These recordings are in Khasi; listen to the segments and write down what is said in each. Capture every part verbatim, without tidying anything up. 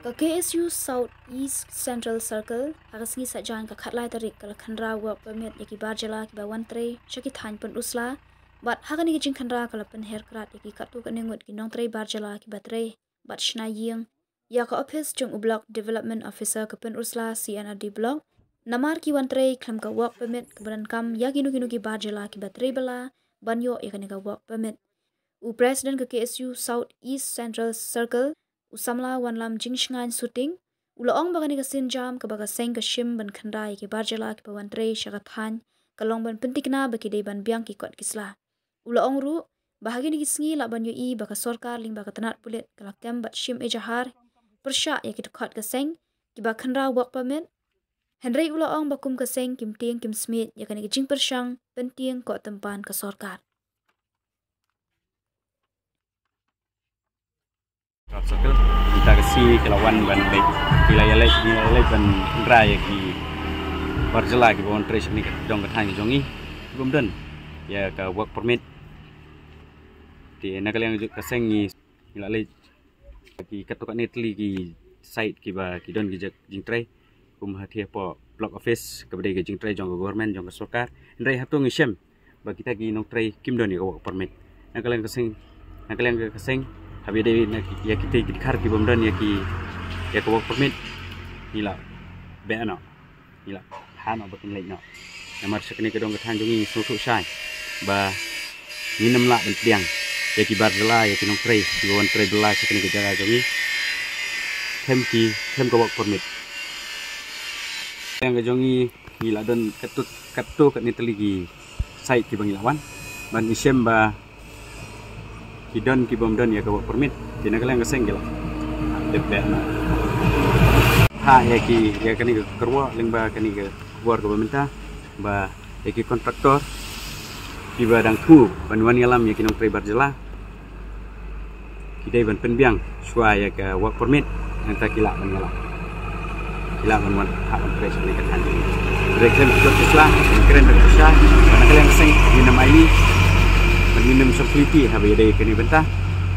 Ka K S U South East Central Circle ha ka sngi Saitjaiñ ka khatlai tarik ka la khynra work permit ïa ki bar jylla kiba wan trei sha ki thaiñ pynrusla. Bad ha kane ka jingkhynra ka la pynher krad ïa ki katto katne ngut ki nongtrei bar jylla kiba trei bad shna ïing ïa ka ophis jong u Block Development Officer ka pynrusla C and R D Block. Namar ki wan trei khlem ka work permit kaba donkam ïa kino kino ki bar jylla kiba trei bylla ban ïoh ïa kane ka work permit. U President ka K S U South East Central Circle, u samla Wanlam Jingshngaiñ Suting, u la ong ba kane ka sienjam kaba ka seng ka shim ban khynra ïa ki bar jylla kiba wan trei sha ka thaiñ ka long ban pyntikna ba ki dei ban biang ki kot ki sla. U la ong ruh ba ha kine ki sngi lah ban ïohi ba ka sorkar lyngba ka tnat pulit ka la kem bad shim ejahar pyrshah ïa ki dkhot ka seng kiba khynra work permit. Hynrei u la ong ba kum ka seng kim tieng kim smiej ïa kane ka jingpyrshang pyntieng ko tympan ka sorkar. Circle. Mynta ka sngi ki la wan ban leit, ki la ïaleit, ki la ïaleit ban khynra ïa ki bar jylla kiba wan trei shane ka dong ka thaiñ ka jong ngi. Ki bym don ïa ka work permit. Te na ka liang ka seng ngi, ngi la leit ki katto katne tylli ki site kiba ki don ki jingtrei. Kum ha thiah hapoh block office kaba dei ka jingtrei jong ka government, jong ka sorkar. Hynrei hato ngi shem ba kita ki nongtrei kim don ïa ka work permit. Na ka liang ka seng, na ka liang ka seng, haba ïadei na ki, ïa kita ki dkhar ki bym don ïa ki, ïa ka work permit, ngi la beh noh, ngi la ha noh ba kin leit noh. Namar sha kane ka dong ka thaiñ jong ngi ngi sngewthuh shai ba ngin ym lah ban pdiang ïa ki bar jylla, ïa ki nongtrei kiba wan trei bylla sha kane ka jaka jong ngi khlem ki, khlem ka work permit. Ka jong ngi, ngi la don katto katto katne tylli ki site kiba ngi la wan. Ban ngi shem ba ki don ki bym don ïa ka work permit. Te na ka liang ka seng ki la dep beh noh. Ha ïa ki, ïa kane ka kyrwoh lyngba kane ka khubor kaba mynta ba ïa ki contractor kiba dang thmu ban wan ïalam ïa ki nongtrei bar jylla. Ki dei ban pynbiang shuwa ïa ka work permit, nangta ki lah ban ïalam. Ki lah ban wan, ha ban trei sha kane ka thaiñ. Hynrei khlem ki kot ki sla, ngi kren da ka shisha, na ka liang ka seng ngin ym ailad, ngin ym shong khliti haba ïadei kane ka bynta.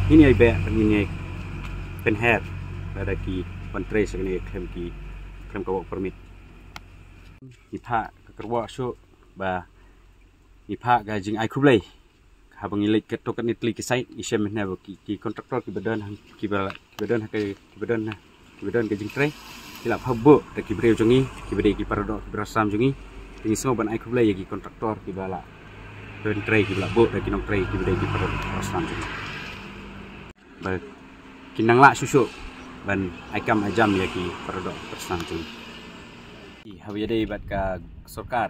Ngin ïai beh, ngin ïai pynher lada ki wan trei sha kane khlem ki, khlem ka work permit. Ngi phah ka kyrwoh shuh ba ngi phah ka jingai khublei. Haba ngi leit katto katne tylli ki site, ngi shem mynne ba ki, ki contractor kiba don ha, kiba, kiba don ha ka, kiba don ha, kiba don ka jingtrei, ki la phah buh da ki briew jong ngi kiba dei ki paradoh ki para sam jong ngi. Te ngi sngew ban ai khublei ïa ki contractor kiba la pyntrei, kiba la buh da ki nongtrei kiba dei ki paradoh ki para sam jong ngi ba kin nang lah shuh shuh ban ai kam ai jam ïa ki paradoh ki para sam jong ngi. Haba ïadei bad ka sorkar,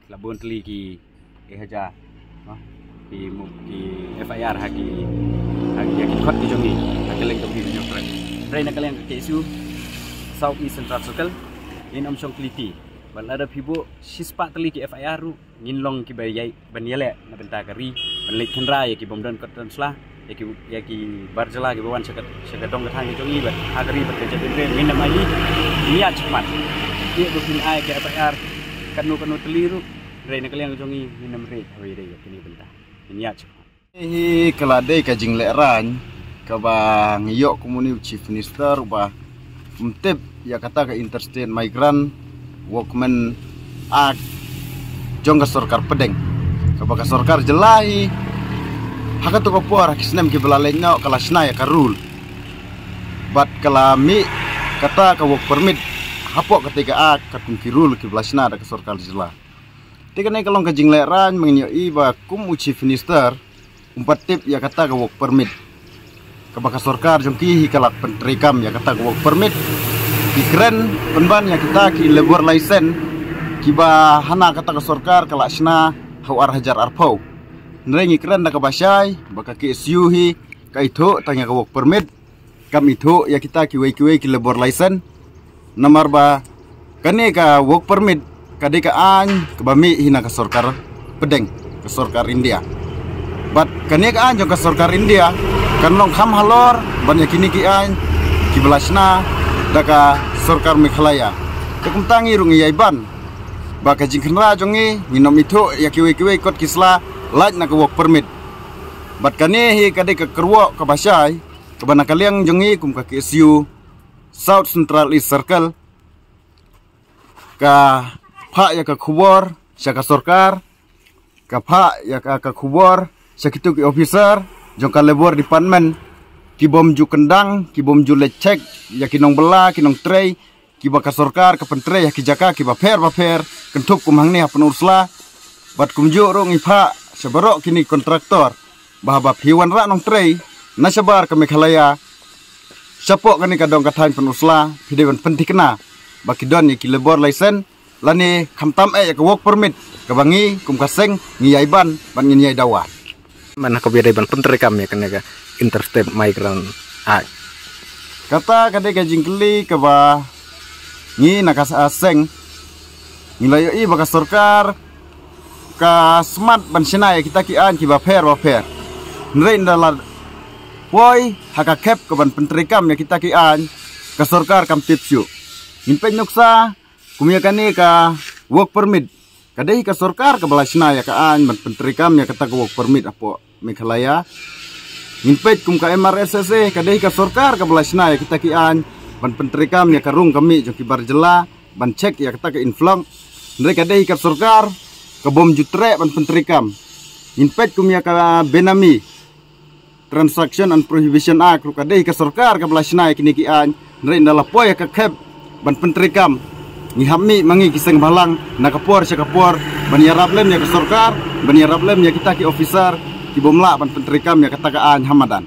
la bun tylli ki, ki hajar, no? Ki, ki F I R ha ki, ha ki, ha ki kot ki jong ngi, ha ki leng jong ngi. Hynrei na ka liang ka K S U South East Central Circle, ngin ym shong khliti. Bad lada phi buh shispah tylli ki F I R ruh, ngin long kiba ïai ban ïaleh na bynta ka ri ban leit khynra ïa ki bym don kot don sla, ïa ki, ïa ki bar jylla kiba wan sha ka, sha ka dong ka thaiñ ka jong ngi bad ha ka ri bad ka jaitbynriew. Ngin ym ailad, ngin ïaid shakhmat. Ïa ba phin ai ka F I R katno katno tylli ruh, hynrei na ka liang ka jong ngi ngin ym rit haba ïadei ïa kane ka bynta. Ngin ïaid shakhmat. Hi ka la dei ka jinglehraiñ kaba ngi ïoh kum une u Chief Minister uba ym tip ïa kata ka Interstate Migrant Workmen Act jong ka sorkar pdeng. Kaba ka sorkar jylla hi ha kato ka por, ha ki snem kiba la leit noh, ka la shna ïa ka rule bad ka la mih kata ka work permit hapoh kata ka Act katkum ki rule kiba la shna da ka sorkar jylla. Te kane ka long ka jinglehraiñ ba ngin ïohi ba kum u Chief Minister um pat tip ïa kata ka work permit. Kaba ka sorkar jong ki hi ka la pyntreikam ïa kata ka work permit. Ki kren pynban ïa kita ki labour license kiba hana kata ka sorkar ka la shna ha u ar hajar arphew. Hynrei ngi kren da kaba shai ba ka K S U hi ka ithuh tang ïa ka work permit, kam ithuh ïa kita kiwei kiwei ki labour license. Namar ba kane ka work permit ka dei ka aiñ kaba mih hi na ka sorkar pdeng, ka sorkar India. Bad kane ka aiñ jong ka sorkar India kan long kham halor ban ïa kine ki aiñ kiba la shna da ka sorkar Meghalaya. Te kumta ngi ruh ngi ïai ban ba ka jingkhynra jong ngi, ngin ym ithuh ïa kiwei kiwei kot ki sla lait na ka work permit. Bad kane hi ka dei ka kyrwoh kaba shai kaba na ka liang jong ngi kum ka K S U South Central East Circle ka phah ïa ka khubor sha ka sorkar, ka phah ïa ka, ka khubor sha kitu ki officer jong ka Labour Department, ki bym ju kyndang, ki bym ju leit check ïa ki nongbylla, ki nongtrei, kiba ka sorkar ka pyntrei ha ki jaka kiba pher ba pher, kynthup kum hangne ha Pynursla. Bad kumjuh ruh ngi phah sha baroh kine ki kontraktor ba haba phi wanrah nongtrei na shabar ka Meghalaya, shapoh kane ka dong ka thaiñ Pynursla, phi dei ban pynthikna ba ki don ïa ki labour license lane khamtam eh ïa ka work permit kaba ngi kum ka seng ngi ïai ban, ban ngin ïai dawa. Man ha kaba ïadei ban pyntreikam ïa kane ka Interstate Migrant Act. Kata ka dei ka jingkylli kaba ngi na ka sa-, seng ngi la ïohi ba ka sorkar ka smat ban shna ïa kita ki aiñ kiba pher ba pher. Hynrei ynda la poi ha ka khep ka ban pyntreikam ïa kita ki aiñ, ka sorkar kam tip shuh. Ngin peit nuksa kum ïa kane ka work permit. Ka dei ka sorkar kaba la shna ïa ka aiñ ban pyntreikam ïa kata ka work permit hapoh Meghalaya. Ngin peit kum ka M R S S A, ka dei ka sorkar kaba la shna ïa kita ki aiñ ban pyntreikam ïa ka rung ka mih jong ki bar jylla, ban check ïa kata ka influx. Hynrei ka dei ka sorkar ka bym ju treh ban pyntreikam. Ngin peit kum ïa ka Benami Transaction and Prohibition Act ruh, ka dei ka sorkar kaba la shna ïa kine ki aiñ. Hynrei ynda la poi ha ka khep ban pyntreikam, ngi hap mih ma ngi ki seng bhalang na ka por sha ka por ban ïarap lem ïa ka sorkar, ban ïarap lem ïa kita ki officer ki bym lah ban pyntreikam ïa kata ka aiñ ha madan.